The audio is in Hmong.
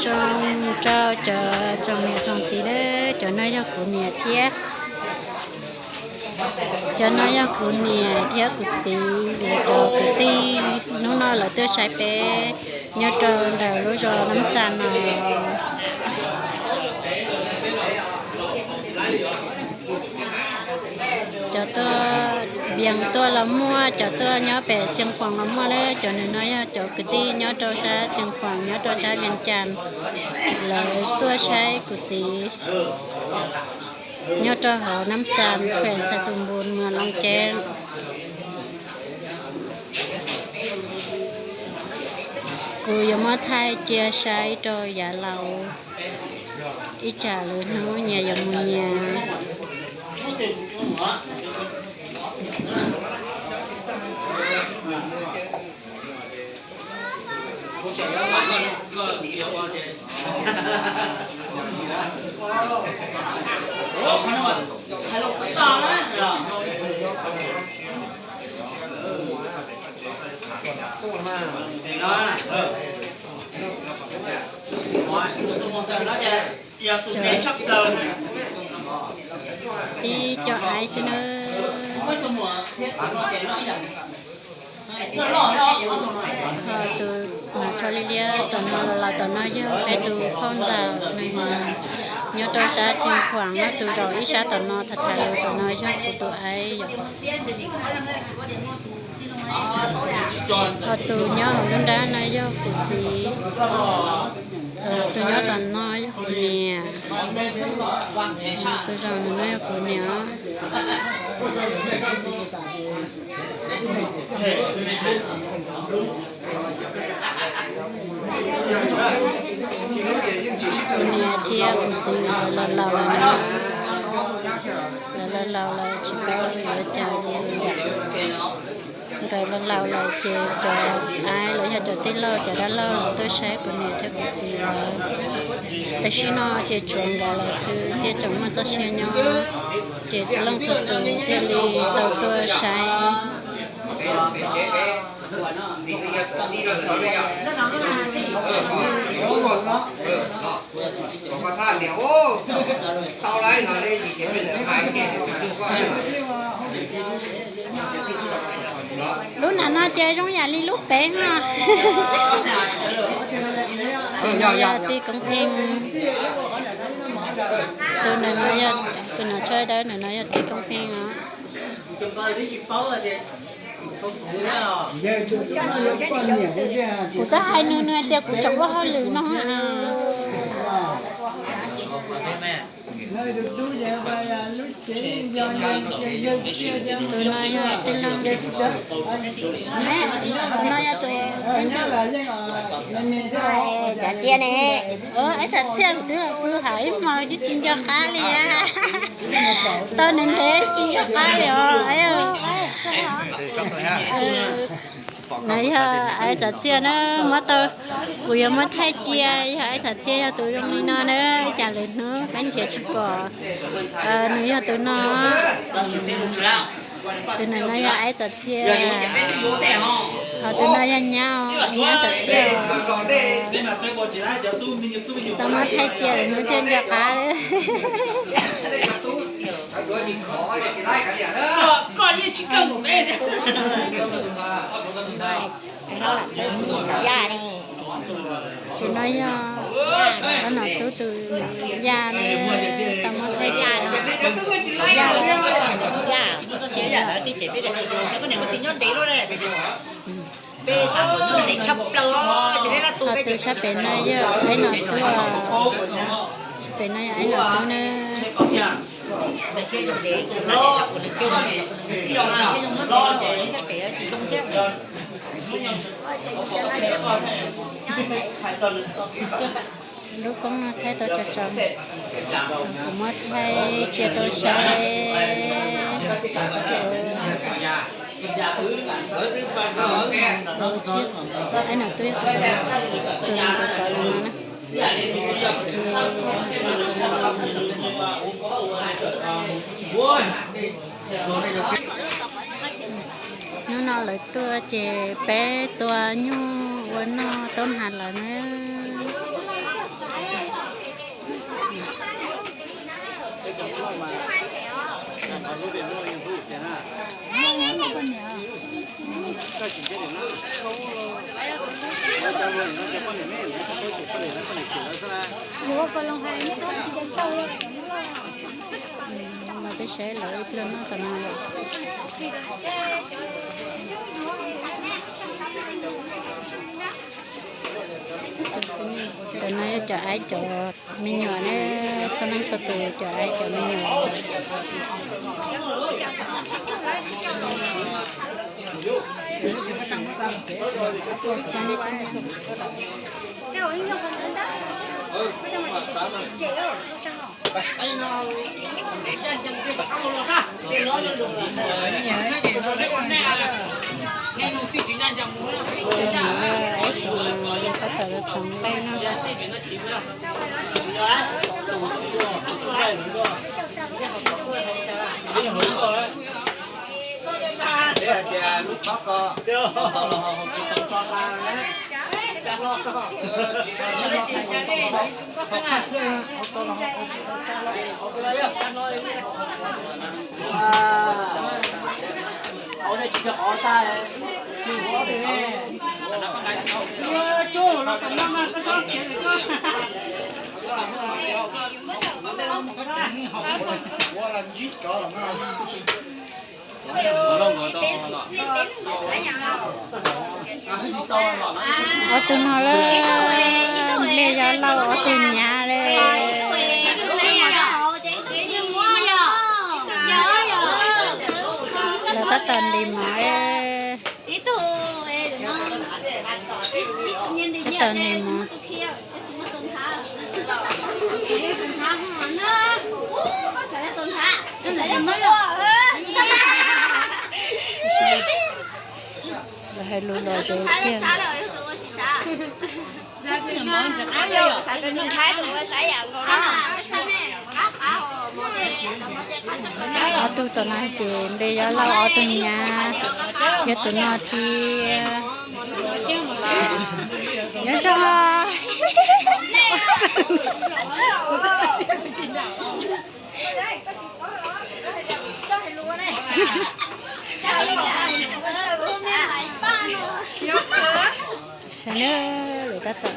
Zoo rau cov tsoom niam tsoom txiv, cov no yog kuv niam thiab, cov no yog kuv niam thiab kuv txiv, lawv cov kwv tij. Hnub no lawv tuaj saib peb nyob rau ntawm lub zos Nab Xas no. Cov tuaj Vias tuaj los muaj, cov tuaj nyob pem Xeev Khuam los muaj na. Cov nws no yog cov kwv tij nyob rau sab Xeev Khuam, nyob rau sab Vias Cas, lawv tuaj saib kuv txiv nyob rau hauv Nab Xas, pem Xas Xus Npus, muas Loos Ceeb. Kuv yuav muab thaij cia saib rau yav laus, ib tsam lwm hnub nyias yuav mus nyias. Tib co aiv xwb na. Ho tus no tsho liab liab tom no los tom no yog peb tus phauj ntxawm, nws nyob rau sab Xeev Khuam, tus zaum ib sab tom no tham tham lus tom no yog kuv tus aiv yom. Ho tus nyob hauv lub nrab no yog kuv txiv. Tus nyob tom no yog kuv niam. Tus zaum no yog kuv niam. Kuv niam thiab kuv txiv nkawd los laus lawm na. Lawv los laus lawm tsis paub yuav cas li. Nkawd los laus lawm ces cov aiv los yog cov tij laug cov dab laug tuaj saib kuv niam thiab kuv txiv lawm. Tam sim no ces tshuav nkawd lawm xwb thiaj tseem muaj txoj sia nyob, ces txhua leej txhua tus thiaj li tau tuaj saib. Lub nram no ces zoo yam li lub pem no. Tus no yog tij Koob Pheej. Tus no yog, tus no tshuaib dawb no yog tij Koob Pheej os. Kuv twb hais nws, nws hais tias kuv tseem ua hauj lwm no. Tus no yog tij laug, tus no yog tus, Txawm Txhiaj ne, Aib Txawm Txhiaj kuv twb pw hauv ib hmos twb tsis nco qab li. Tau ntev ntev tsis nco qab li os. No yog Aib Txawm Txhiaj na, muab tau, kuv yuav muab thaij cia, yog Aib Txawm Txhiaj yog tus zoo li no na, ib tsam lwm hnub peb nrhiav tsis pom. Nws yog tus no. Tus no yog Aib Txawm Txhiaj, ho tus no yog Nyab, Nyab Txawm Txhiaj. Tau muab thaij cia lwm hnub thiaj nco qab li. Tus no yog, tus no tub tus Yaj ne, tau muab thaij cia no. Yaj, ho tus sab pem no yog Aib Nom Tub, sab pem no yog Aib Nom Tub na. Lub koob no thaij tau tso tso, kuv muab thaij cia rau saib. Aib Nom Tub yog tus, tus no kuv kov los no na. Hnub no lawv tuaj ces peb tua nyuj ua noj taub hnav lawm na. Mas peb saib lawv ib pliag noj tom no lawm. Cov no yog cov aib cov me nyuam na, txhua leej txhua tus cov aib cov me nyuam. Tab tom los txhoov nqaij no. Ob tug no lawm, nplej yog lauj, ob tug nyav li. Lawv tab tom ntim mov, tab tom ntim mov. Lawv hais lus lom zem tiag. Ob tug tom no ces nplej yog lauj, ob tug nyav, thiab tus no thiab. Nyob zoo. Saib na, lawv tab tom